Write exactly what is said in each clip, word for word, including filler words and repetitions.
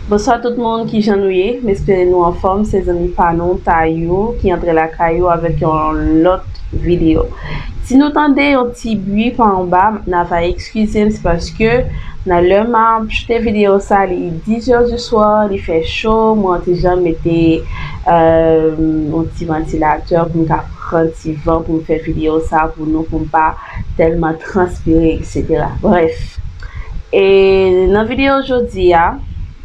Bonswa tout moun, kijan nou ye? M espere nou anfòm. Se zanmi pa nou, Tayou, ki antre lakay ou avèk yon lòt videyo. Si nou tande yon ti bri pa anba, n a va eskize m, se paske nan lè m ap choute videyo sa, li dis è di swa, li fè cho, mwen an ti jan mete, euh, yon ti vantilatè pou m ka pran ti van pou m fè videyo sa pou nou, pou m pa tèlman transpire, et cetera. Brèf, e nan videyo jodi a,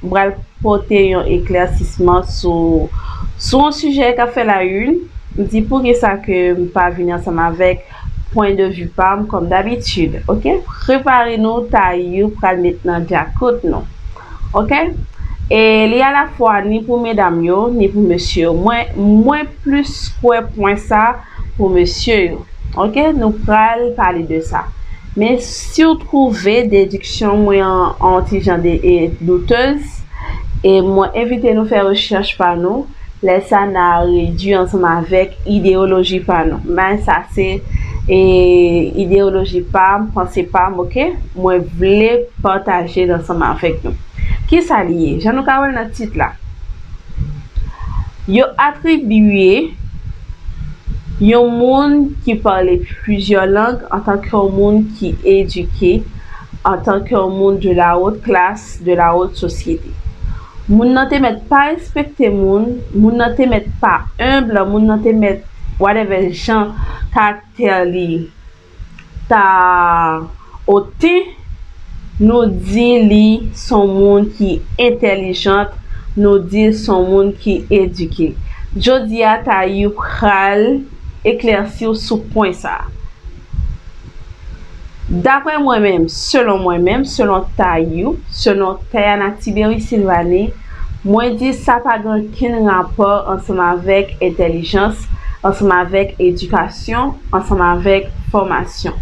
m pral pote yon eklèsisman sou, sou yon sijè k ap fè la une. M di poukisa ke m pa vin ansanm avèk pwen de vi pa m kòm dabitid, oke? Prepare nou, Tayou pral met nan djakout nou, oke? E li alafwa ni pou medam yo, ni pou mesye yo. Mwen, mwen plis kwè pwen sa pou mesye yo, oke? Nou pral pale de sa. Men si w twouve dediksyon mwen an, an ti jan de, e, doutez, e mwen envite nou fè rechèch pa nou, lè sa n a redui ansanm avèk ideyoloji pa nou. Men sa se, e, ideyoloji pa m, panse pa m, oke? Mwen vle pataje l ansanm avèk nou. Kisa li ye? Jan nou ka wè l nan tit la, yo atribye yon moun ki pale plizyè lang antanke yon moun ki edike, antanke yon moun de la haute classe, de la haute société. Moun nan te mèt pa respekte moun, moun nan te mèt pa enb, moun nan te mèt, whatever jan karaktè li ta oten, nou di li s on moun ki entèlijant, nou di l s on moun ki edike. Jodi a, Tayou pral eklèsi w sou pwen sa a. Daprè mwen menm, selon mwen menm, selon Tayou, selon Tayana Tiberi Silvane, mwen di sa pa gen okenn rapò ansanm avèk entèlijans, ansanm avèk edikasyon, ansanm avèk fòmasyon.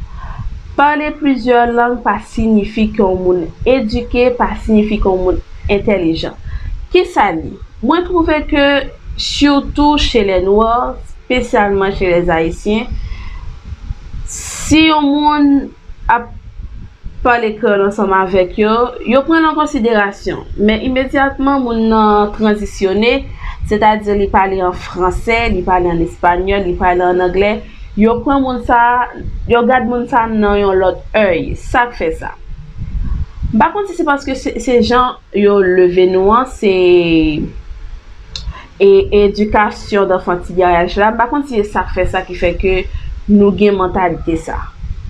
Pale plizyè lang pa siyifi ke yon moun edike, pa siyifi ke yon moun entèlijan. Kisa l ye? Mwen twouve ke, sitou chez les Noirs, espesyalman chez les Haïtiens, si yon moun ap pale kreyòl ansanm avèk yo, yo pran l an konsiderasyon. Men imedyatman moun nan tranzisyone, sètadi li pale an fransè, li pale an espanyòl, li pale an anglè, yo pran moun sa, yo gad moun sa nan yon lòt èy. Sa k fè sa? M pa konn si se paske se, se jan yo leve nou an, se e edikasyon danfantilyaj la, m pa konn si se sa k fè sa ki fè ke nou gen mantalite sa.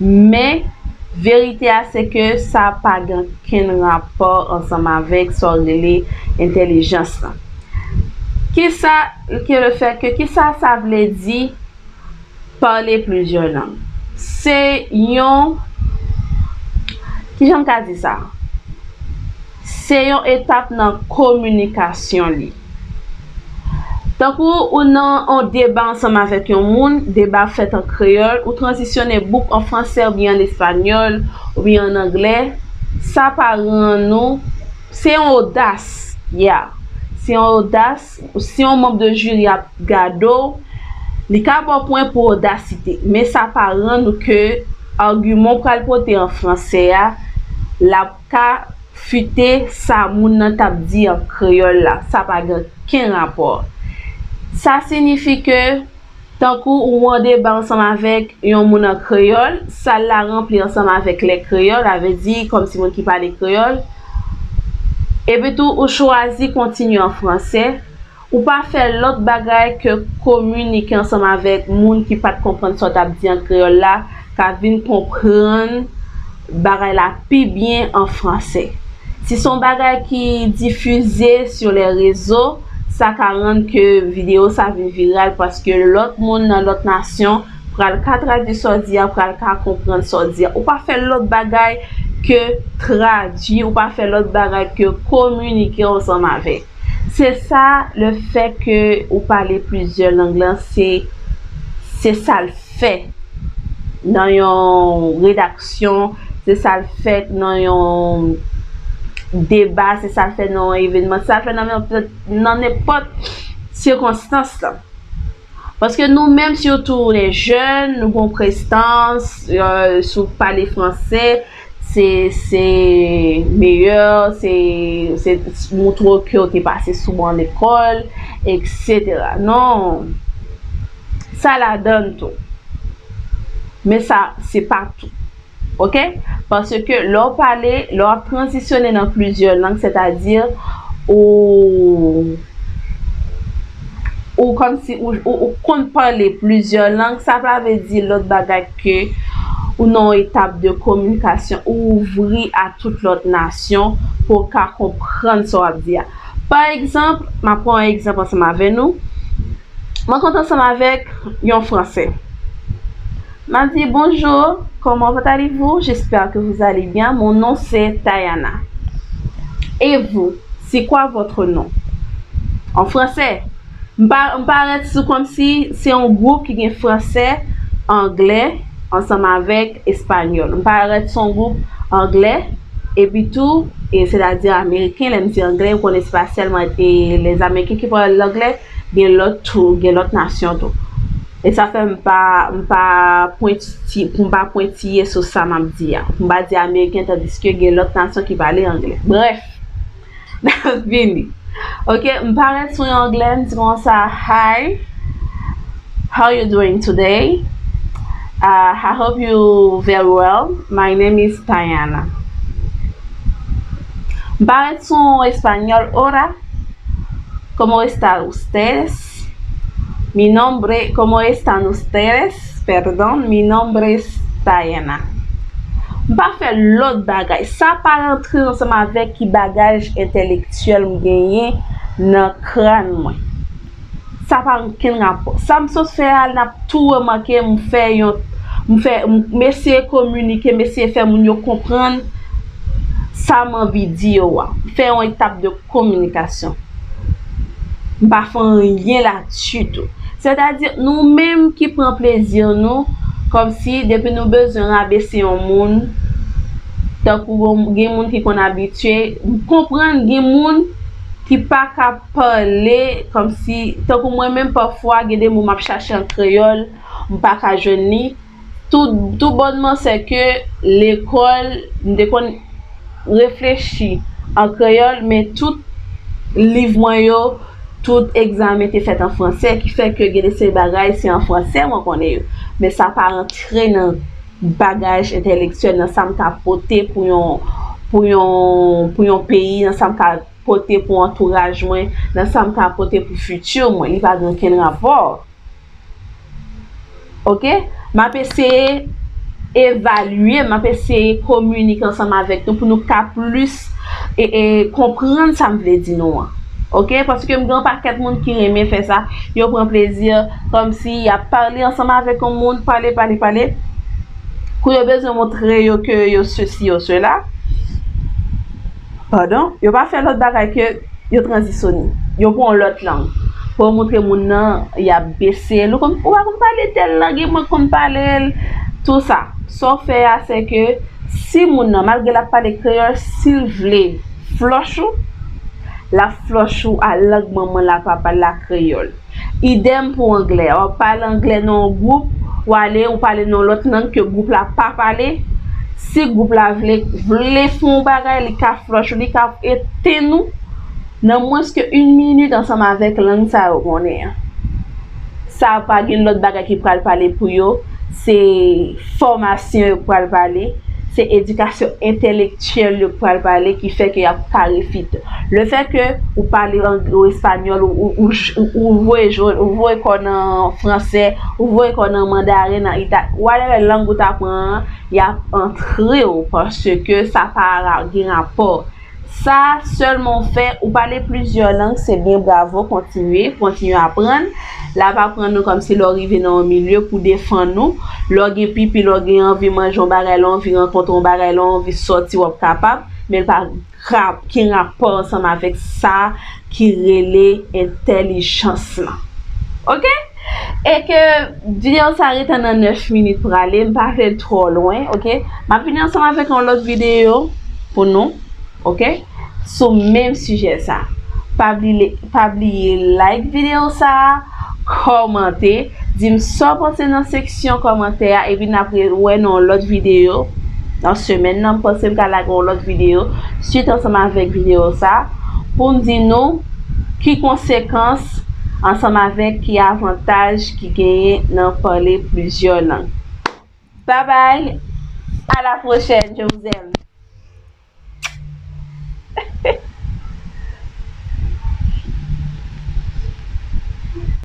Men, verite a, se ke sa pa gen okenn rapò ansanm avèk sa w rele entèlijans lan. Kisa ke le fè ke, kisa sa vle di pale plizyè lang? Se yon, kijan m ka di sa? Se yon etap nan kominikasyon li. Tankou ou nan yon deba ansanm avèk yon moun, deba fèt an kreyòl, ou tranzisyone bouk an fransè oubyen an espanyòl oubyen an anglè, sa pa rann ou, se yon odas, yeah. Se yon odas, si yon manm de jiri ap gade w, li ka ba w pwen pou odasite, men sa pa rann ou ke agiman w pral pote an fransè a, l ap ka fite sa moun nan t ap di an kreyòl la. Sa pa gen okenn rapò. Sa siyifi ke, tankou ou an deba ansanm avèk yon moun an kreyòl, sal la ranpli ansanm avèk lè kreyòl, sa vle di kòmsi moun ki pale kreyòl, epi tou ou chwazi kontinye an fransè, ou pa fè lòt bagay ke kominike ansanm avèk moun ki pa t konprann sa w t ap di an kreyòl la, ka vin konprann bagay la pi byen an fransè. Si se yon bagay ki difize sur les réseaux, sa ka rann ke videyo sa vin viral paske lòt moun nan lòt nasyon pral ka tradui sa w di a, pral ka konprann sa w di a. Ou pa fè lòt bagay ke tradui, ou pa fè lòt bagay ke kominike ansanm avèk. Se sa, le fè ke ou pale plizyè lang lan, se, se sa l fè nan yon redaksyon, se sa l fè nan yon deba, se sa l fè nan yon evènman, se sa l fè nan, nan nenpòt sikonstans lan. Paske nou menm, sitou les jeunes, nou gen yon prestans, euh, si w pale fransè, se, se meyè, se, se montre w ke w te pase souvan lekòl, etsetera. Non. Sa ladan l tou. Men sa, se pa tou. Oke? Paske lè w pale, lè w ap tranzisyone nan plizyè lang, sètadi ou, ou kòmsi ou, ou, ou konn pale plizyè lang, sa pa vle di lòt bagay ke ou nan yon etap de kominikasyon, ou ouvri a tout lòt nasyon pou w ka konprann sa w ap di a. Pa egzanp, m ap pran yon egzanp ansanm avè nou. M rankontre ansanm avèk yon Fransè. M a di, bonjour, comment allez-vous? J'espère que vous allez bien. Mon nom c'est Tayana. Et vous, c'est quoi votre nom? An fransè. M pa, m parèt sou kòmsi se yon gwoup ki gen fransè, anglè, ansanm avèk espanyòl. M parèt sou yon gwoup anglè, epi tou, e sètadi ameriken, lè m di anglè, ou konnen se pa sèlman e lèzamerken ki pale anglè, gen lòt tou, gen lòt nasyon tou. E sa fè m pa, m pa pwenti, pou m pa pwentiye sou sa m ap di a. Pou m pa di ameriken, tandiske gen lòt nasyon ki pale anglè. Brèf, n ap vini. Oke, m parèt sou yon anglè, m di konsa, hi, how you doing today? Uh, I hope you very well. My name is Tayana. M parèt sou yon espanyòl, hola, ¿cómo están ustedes? Mi nombre, ¿cómo están ustedes? Perdón, mi nombre es Tayana. M pa fè lòt bagay. Sa pa rantre ansanm avèk ki bagaj entèlektyèl m genyen nan kràn mwen. Sa pa gen okenn rapò. Sa m sot fè a, n ap tou remake, m fè yon, m fè, m eseye kominike, m eseye fè moun yo konprann sa m anvi di yo a. M fè yon etap de kominikasyon. M pa fè anyen la ditou. Sètadi, nou menm ki pran plezi nou, kòmsi depi nou bezwen rabese yon moun, tankou gen moun ki konn abitye, m konprann gen moun ki pa ka pale, kòmsi, tankou mwen menm, pafwa, gen de mo m ap chache an kreyòl, m pa ka jwenn li. Tou, tou bònman, se ke lekòl, m te konn reflechi an kreyòl, men tout liv mwen yo, tout egzamen te fèt an fransè, ki fè ke gen de seri bagay, se an fransè mwen konnen yo. Men sa pa rantre nan bagaj entèlektyèl, nan sa m ka pote pou yon, pou yon, pou yon peyi, nan sa m ka pote pou antouraj mwen, nan sa m ka pote pou fiti mwen. Li pa gen okenn rapò. Oke? M ap eseye evalye, m ap eseye kominike ansanm avèk nou pou nou ka plis e, e, konprann sa m vle di nou an. Oke? Paske m gen yon pakèt moun ki renmen fè sa, yo pran plezi, kòmsi y ap pale ansanm avèk yon moun, pale, pale, pale. Kou yo bezwen montre yo ke yo sesi, yo sela, padon, yo pa fè lòt bagay ke yo tranzisyone. Yo pran yon lòt lang. Pou yo montre moun nan, y ap bese l. Ou konn, ou pa konn pale tèl lang, e mwen konn pale l. Tou sa. Sa w fè a, se ke si moun nan, malgre l ap pale kreyòl, si l vle flòch ou, l ap flòch ou a lang manman l a papa l la, kreyòl. Idèm pou anglè a. W ap pale anglè nan yon gwoup, w ale, ou pale nan yon lòt lang ke gwoup la pa pale. Si gwoup la vle, vle fè yon bagay, li ka flòch ou, li ka etenn ou. Nan mwens ke yon minit ansanm avèk lang sa yo konnen an. Sa pa gen lòt bagay ki pral pale pou yo, se fòmasyon yo pral pale, se edikasyon entèlektyèl yo pral pale ki fè ke y ap ka refite. Le fè ke ou pale ang-, ou espanyòl, ou, ou, ou, ou voye jò, ou voye kò nan fransè, ou voye kò nan mandaren, nan ita-, whatever lang ou ta pran an, y ap antre w paske sa pa ra-, gen rapò. Sa sèlman w fè, ou pale plizyè lang, se byen, bravo, kontinye, kontinye aprann. L ap aprann nou kòmsi lè w rive nan yon milye pou defann ou. Lè w gen pipi, lè w gen anvi manje yon bagay, lè w anvi rankontre yon bagay, lè w anvi sòti, w ap kapab. Men l pa rap-, gen rapò ansanm avèk sa ki rele entèlijans lan. Oke? E ke videyo sa rete nan nèf minit prale, m pa vle l twò lwen, oke? M ap vini ansanm avèk yon lòt videyo pou nou, oke? Sou menm sijè sa. Pa bliye, pa bliye like videyo sa, kòmante, di m sa w panse nan seksyon kòmantè a, epi n ap re-, wè nan yon lòt videyo. nan semèn nan, m panse m ka lage yon lòt videyo swit ansanm avèk videyo sa pou m di nou ki konsekans ansanm avèk ki avantaj ki genyen nan pale plizyè lang. Bye bye, à la prochaine, je vous aime.